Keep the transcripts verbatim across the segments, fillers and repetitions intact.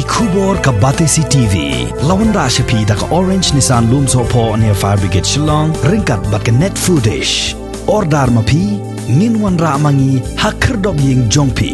Khubor ka Batesi T V la wanrah sha phi da ka Orange Nissan Lumsohphoh near Fire Brigade Shillong ryngkat bad ka Net Foodish. Order ma phi, ngin wanrah ma ngi ha khyrdop ïing jong phi.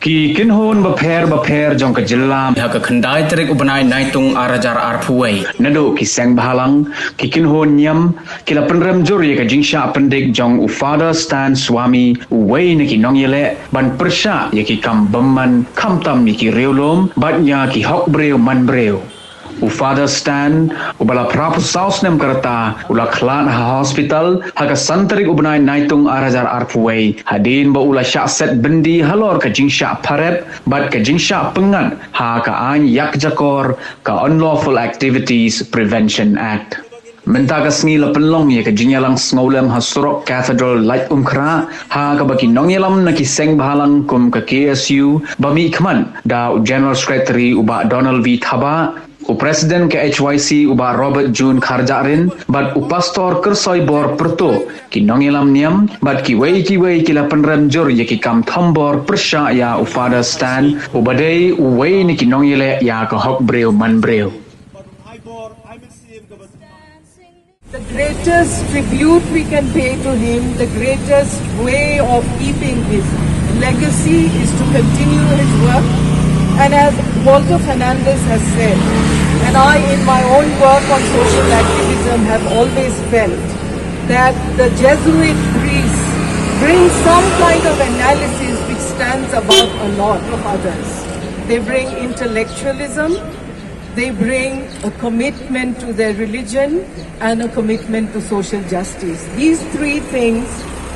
Ki kynhun bapher bapher jong ka jylla ha ka khyndai tarik u bnai Naitung ar hajar arphew wei. Naduh ki seng bhalang, ki kynhun niam, ki la pynrem jur ïa ka jingshah pyndik jong u Father Stan Swami, uwei na ki nongïaleh, ban pyrshah ïa ki kam bymman, khamtam ïa ki riewlum bad ïa ki hok briew man briew. U Father Stan, uba la phra phew saw snem ka rta, u la khlad ha hospital ha ka san tarik u bnai Naitung ar hajar arphew wei, hadien ba u la shah set byndi halor ka jingshah pharep bad ka jingshah pyngngad ha ka aiñ ïakjakor, ka Unlawful Activities Prevention Act. Mynta ka sngi la pynlong ïa ka jingïalang sngewlem ha surok Cathedral Laitumkhrah, ha kaba ki nongïalam na ki seng bhalang kum ka K S U ba mihkhmat da u General Secretary u Bah Donald V Thabah, u President ka H Y C u Bah Robert June Kharjahrin, bad u Pastor Kyrsoibor Pyrtuh, ki nongïalam niam bad kiwei kiwei ki la pynrem jur ïa ki kam thombor pyrshah ïa u Father Stan, uba dei uwei na ki nongïaleh ïa ka hok briew man briew. The greatest tribute we can pay to him, the greatest way of keeping his legacy is to continue his work. And as Walter Fernandez has said, and I in my own work on social activism have always felt that the Jesuit priests bring some kind of analysis which stands above a lot of others. They bring intellectualism, they bring a commitment to their religion and a commitment to social justice. These three things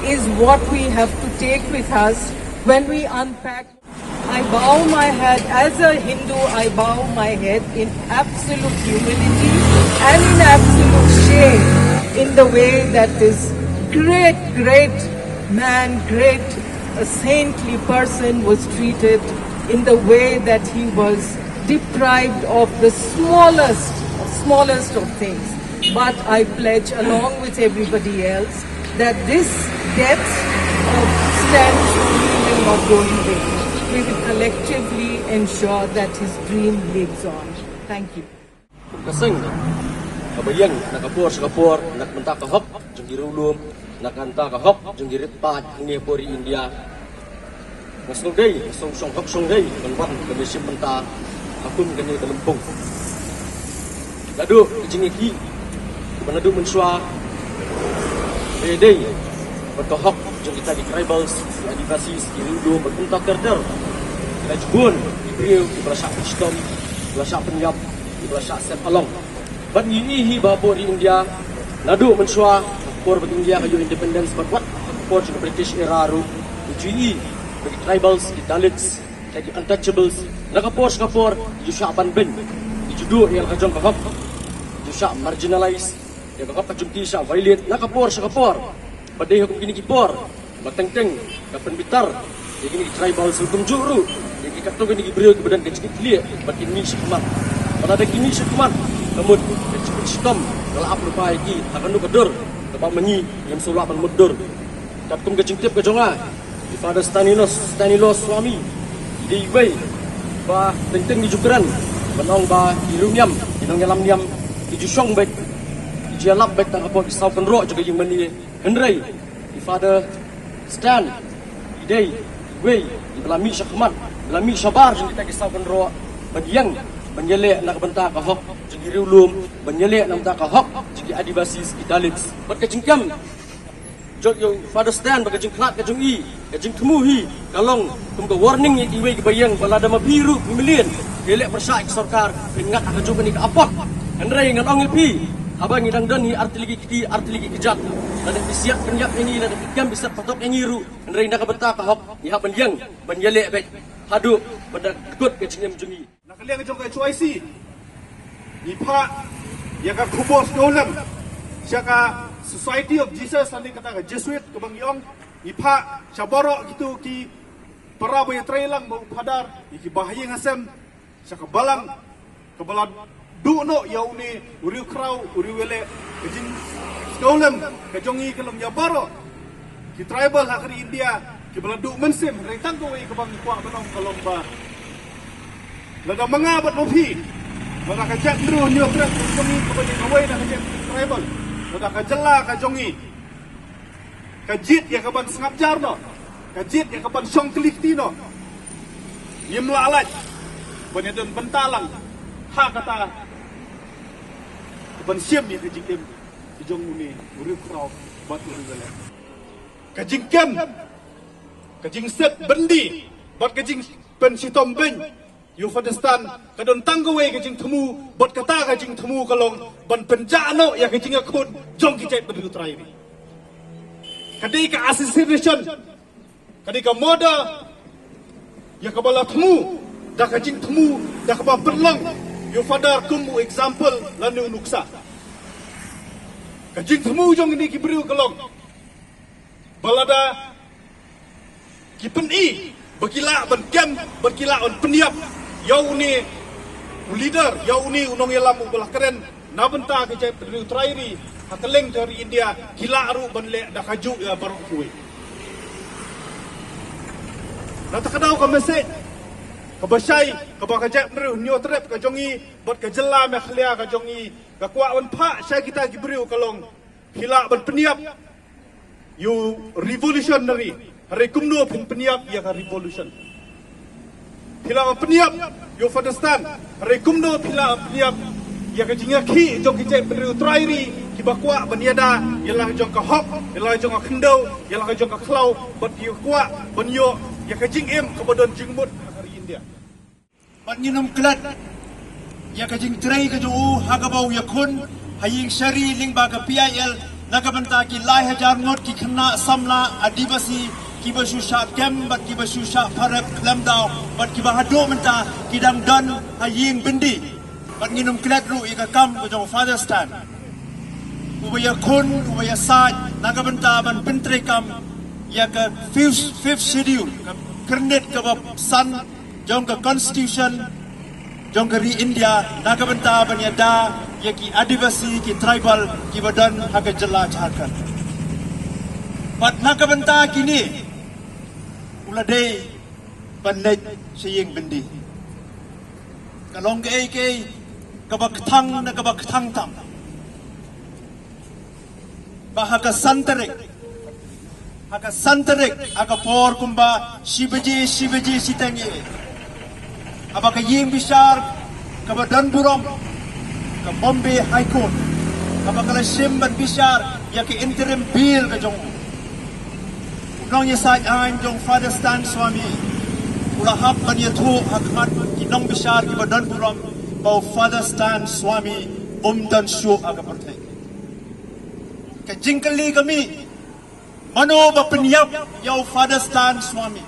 is what we have to take with us when we unpack. I bow my head, as a Hindu, I bow my head in absolute humility and in absolute shame in the way that this great, great man, great, a saintly person was treated, in the way that he was deprived of the smallest, smallest of things. But I pledge, along with everybody else, that this death of Stan Shuri will not go in vain. We will collectively ensure that his dream lives on. Thank you. Ka seng kaba ïeng na ka por sha ka por na ka bynta ka hok jong ki riewlum, na ka bynta ka hok jong ki riewpaid hangne ha ri India. Nga sngewdei, nga sngewshong hok shongdei ban wan ban ïashim bynta ha kum kane ka lympung. Naduh ka jingïakhih, ba naduh mynshuwa ba ïadei bad ka hok jong kita ki tribals, ki Adivasis, ki riewlum bad kumta ter ter. Ki la jubun ki briew kiba la shah pynshitom, kiba la shah pynïap, kiba la shah sep halong. Bad ngi ïohi hi ba hapoh ri India, naduh mynshuwa ha ka por ba India ka ïoh independence bad wat ha ka por jong ka British era ruh, ngi ju ïohi ba ki tribals, ki Dalits, ki untouchables, na ka por sha ka por ngi ju shah ban beiñ, ngi ju duh ïa la ka jong ka hok, ngi ju shah marginalize, ïa ka hok ka jong ki shah violate na ka por sha ka por. Bad dei ha kum kine ki por ba teng teng ka pynbitar ïa kine ki tribals ruh kumjuh ruh ïa ki katto katne ki briew kiba don ka jingkitkhlieh bad ki mih shakhmat. Bad lada ki mih shakhmat, ka mut ka jingpynshitom ka la ap lypa ïa ki ha kano ka dur kaba ma ngi ngim sngewlah ban mutdur. Katkum ka jingtip ka jong nga, i Father Stanilos, Stanilos Swami i dei iwei ba teng teng ngi ju kren ban ong ba ki riewniam, ki nongïalam niam, ki ju shong beit, ki ju ïalap beit tang hapoh ki saw kynroh jong ka ïing mane. Hynrei i Father Stan i dei iwei iba la mih shakhmat, iba la mih shabar jong kita ki saw kynroh ban ïeng ban ïaleh na ka bynta ka hok jong ki riewlum, ban ïaleh na ka bynta ka hok jong ki Adivasis, ki Dalits. Bad ka jingkem jong u Father Stan bad ka jingkhlad ka jong i, ka jingthmu hi ka long kum ka warning ïa kiwei kiba ïeng ba lada ma phi ruh phi mlien, phi leh pyrshah ïa ka sorkar, phin ngat ha kajuh kane ka apot. Hynrei ngan ong ïa phi, haba ngi dang don hi artylli ki kti artylli ki kjat, lada phi siat pynïap ïa ngi, lada phi kem phi siat patok ïa ngi ruh, hynrei na ka bynta ka hok ngi hap ban ïeng ban ïaleh beit haduh ban da kut ka jingim jong ngi. Na ka liang jong ka H Y C ngi phah ïa ka khubor sngewlem sha ka Society of Jesus, lane kata ka Jesuit kaba ngi ong, ngi phah sha baroh kito ki para ba ïatrei lang bad u Phadar, ïa ki bahaïing hasem, sha ka balang kaba la duh noh ïa une u riewkhraw, u riewïaleh. Ka jingsngewlem ka jong ngi ka long ïa baroh ki tribal ha ka ri India kiba la duh mynsiem. Hynrei tang kawei kaba ngi kwah ban ong ka long ba Lada ma nga bad ma phi, lada ka jaitbynriew Hynñiewtrep ka jong ngi kaba ïadei kawei da ka jaitbynriew tribal, lada ka jylla ka jong ngi ka jied ïa ka ban sngap jar noh, ka jied ïa ka ban shong kylli kti noh, ngim lah lait ban ïadon bynta lang ha kata ka ban shim ïa ka jingim ka jong une u riewkhraw bad u riewleh. Ka jingkem, ka jingset byndi bad ka jingpynshitom beiñ ïa u Fadistan ka don tang kawei ka jingthmu, bad kata ka jingthmu ka long ban pynjah noh ïa ka jingïakhun jong ki jaitbynriew trai ri. Ka dei ka assassination, ka dei ka murder ïa kaba la thmu da ka jingthmu, da kaba pynlong ïa u Fadar kum u example lane u nuksa. Ka jingthmu jong kine ki briew ka long ba lada ki pyni ba ki lah ban kem, ba ki lah ban pynïap ïa une u leader, ïa une u nongïalam uba la kren na bynta ka jaitbynriew trai ri ha kylleng ka ri India, ki lah ruh ban leh da kajuh ïa baroh kiwei. Na kata ka daw ka message kaba shai kaba ka jaitbynriew Hynñiewtrep ka jong ngi bad ka jylla Meghalaya ka jong ngi ka kwah ban phah sha kita ki briew ka long, phi lah ban pynïap ïa u revolutionary, hynrei kumno phin pynïap ïa ka revolution? Phi lah ban pynïap ïa u Fadistan, hynrei kumno phi lah ban pynïap ïa ka jingïakhih jong ki jaitbynriew trai ri kiba kwah ban ïada ïa la ka jong ka hok, ïa la ka jong ka khyndew, ïa la ka jong ka khlaw, bad ki kwah ban ïoh ïa ka jingim kaba don jingmut ha ka ri India. Bad ngin ym klet ïa ka jingtrei ka jong u ha kaba u ïakhun ha ïing shari lyngba ka P I L na ka bynta ki lai hajar ngut ki khynnah samla Adivasi kiba shu shah kem bad kiba shu shah pharep khlem daw bad kiba haduh mynta ki dang don ha ïing byndi. Bad ngin ym klet ruh ïa ka kam ka jong u Fadistan uba ïakhun, uba ïasaid na ka bynta ban pyntreikam ïa ka fifth, fifth schedule, ka kyrnit kaba san jong ka constitution jong ka ri India na ka bynta ban ïada ïa ki Adivasi, ki tribal kiba don ha ka jylla Jharkhand. Bad na ka bynta kine u la dei ban leit sha ïing byndi. Ka long kaei kaei kaba kthang na kaba kthang tam ba ha ka san tarik, ha ka san tarik ha ka por kumba shi baje, shi baje shiteng ïa, haba ka ïing bishar kaba don burom ka Bombay High Court haba ka la shim ban bishar ïa ka interim bail ka jong u, u nongïasaid aiñ jong u Fadistan Swami u la hap ban ïathuh ha khmat ki nongbishar kiba don burom ba u Fadistan Swami um don shuh ha ka pyrthei. Ka jingkylli ka mih, mano ba pynïap ïa u Fadistan Swami?